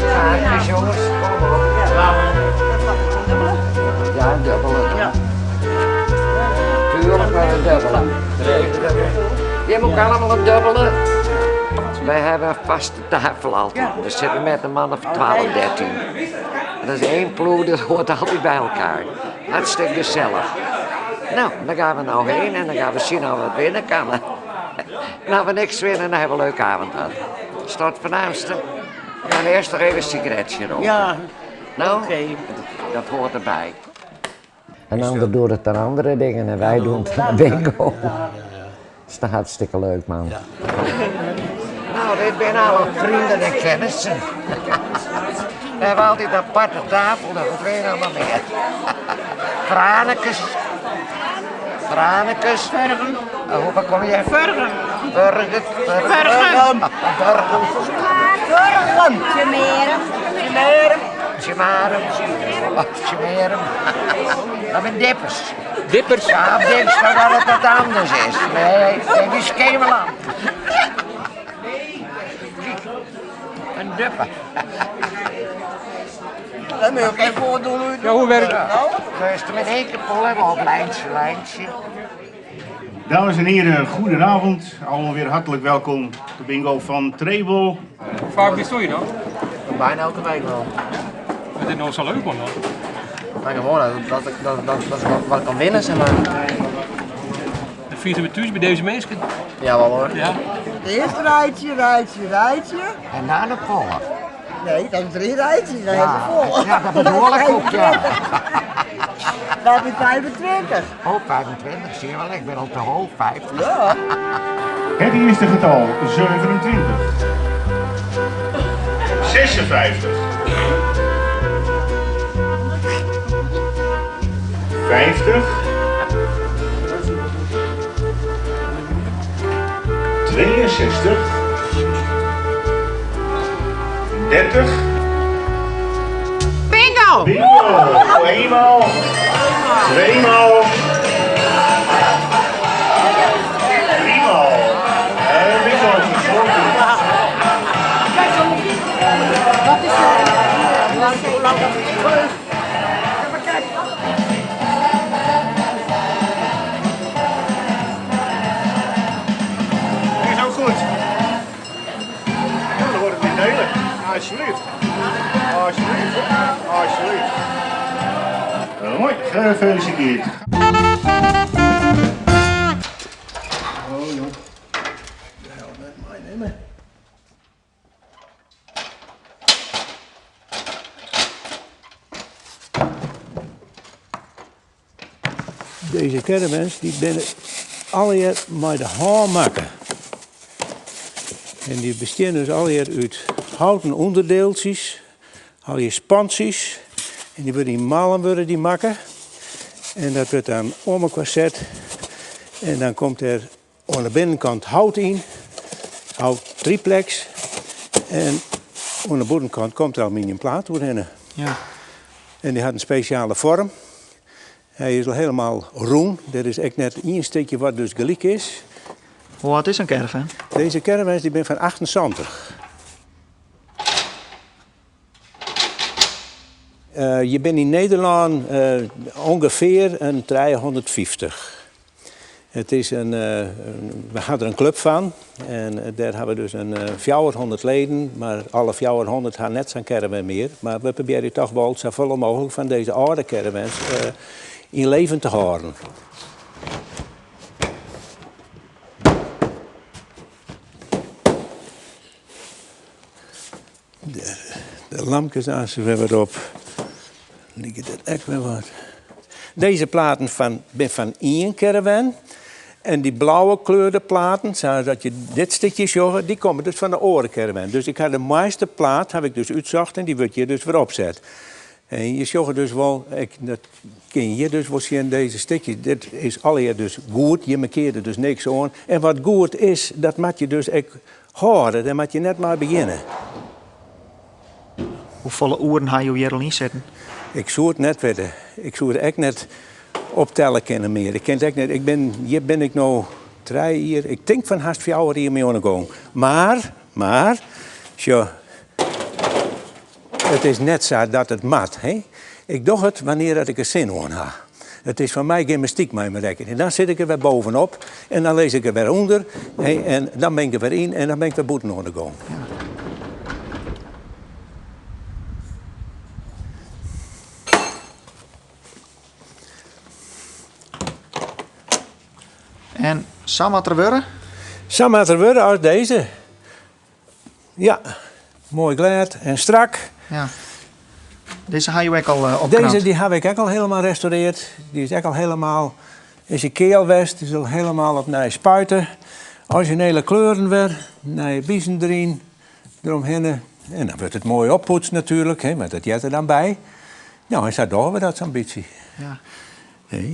Kaartjes jongens, kom op. Ja, een dubbele dan. Tuurlijk maar een dubbele. Je moet allemaal een dubbele. Wij hebben een vaste tafel altijd. We zitten met een man of 12, 13. En dat is één ploeg, dat hoort altijd bij elkaar. Hartstikke gezellig. Nou, daar gaan we nou heen en dan gaan we zien of we het winnen kan. Nou, we niks winnen, dan hebben we een leuke avond gehad. Dat is toch het voornaamste? We gaan eerst nog even een sigaretje roken. Ja, Nou, oké. dat hoort erbij. Een ander doet het aan andere dingen en wij doen het aan bingo. Dat is toch hartstikke leuk, man. Nou, dit zijn alle vrienden en kennissen. We hebben altijd een aparte tafel, dat weet je allemaal meer. Franekes. Franekes. Vergen. Hoe kom jij? Vergen. Vergen. Vergen. Vergen. Vergen. Tjemeren. Tjemeren. Tjemarum. Oh, Tjemerum. Dat zijn dippers. Dippers? Ja, denk je dat het wat anders is? Nee, dit is Kemeland. Een duppe. Dat moet je ook even voordoen hoe je het Ja, hoe werkt het? Nou, zo is het met één keer pollen op lijntje, lijntje. Dames en heren, goedenavond. Allemaal weer hartelijk welkom. De bingo van Trebel. Hoe vaak bist je dan? Bijna elke week wel. Wat is nou zo leuk man dan? Maar gewoon dat, dat, dat, dat, dat ik wat, wat kan winnen, zeg maar. Dan vieren we thuis bij deze mensen. Ja, wel hoor. Ja. Eerst rijtje, rijtje, rijtje. En daarna pollen. Nee, dat is drie rijtjes, dan heb je vol. Ja, dat bedoel ik ook, ja. Dan heb je 25. Oh, 25, zie je wel, ik ben al te hoog, 50. Ja. Het eerste getal 27. 56. 50. 62. 30. Bingo! Bingo! Eenmaal. Tweemaal. Driemaal. En bingo gesloten. Wat is er? Is ook goed. Ja, dan wordt het weer delen. Alsjeblieft. Alsjeblieft. Alsjeblieft. Mooi, gefeliciteerd. Oh joh. De hel met mij nemen. Deze caravans die binnen allegear mei de hân makke. En die bestean dus allegear út houten ûnderdieltsjes, allegear spantsjes. En die wurde yn mallen wurde die makke. En dat wurdt dan om elkoar set. En dan komt der oan de binnenkant hout yn, hout triplex. En oan de bûtenkant komt der aluminiumplaat oerhinne. Ja. En die hat in spesjale foarm. Hy is al hielendal rûn. Der is ek net ien stikje wat dus gelyk is. Hoe âld is sa'n caravan? Dizze caravans die binne fan 78. Je binne yn Nederlân ûngefear in 350. Het is in, we ha der in klup fan en dêr ha we dus in 400 leden, mar alle 400 ha net sa'n caravan mear. Mar we probearje toch wol safolle mooglik fan dizze âlde caravans yn leven te hâlden. De lampkes aan ze weer wat op. Liket it ek wer wat. Dizze platen fan, binne fan ien caravan. En dy blauwe kleurde platen, sadat je dit stikje sjogge, dy komme dus fan de oare caravan. Dus ik ha de moaiste plaat haw ik dus útsocht en dy wurdt hjir dus wer opset. En je sjogge dus wol, ik, dat kin je hjir dus wol sjen, dizze stikjes. Dit is allegear dus goed, je markearre dus niks oan. En wat goed is, dat moat je dus ek hâlde, dêr moat je net mei begjinne. Hoefolle oeren ha jo hjir al yn sitten? Ik soe it net witte. Ik soe it ek net optelle kinne mear. Ik kin it ek net. Ik bin, hjir bin ik no 3 jier, ik tink fan hast 4 jier mei oan 'e gong. Mar, mar, sjoch. It is net sa dat it moat. Hè? Ik doch it wannear dat ik der sin oan ha. It is foar my gymnastyk mei me rekkenjen. Dan sit ik der wer bovenop en dan lis ik der wer ûnder. Hè, en dan bin ik der wer yn en dan bin ik wer bûten oan de gong. En sa moat er wurde? Sa moat er wurde as dizze. Ja, moai glêd en strak. Ja. Dizze ha jo ek al opknapt? Dizze dy haw ik ek al hielendal restaurearre. Dy is ek al hielendal is hy keal west, is al hielendal opnij spuite. Orizjinele kleuren wer, nije bizen deryn, deromhinne. En dan wurdt it moai oppoetst natuerlik, hè, want dat heart der dan by. No, en sa dogge we dat sa'n bytsje. Ja. Hey.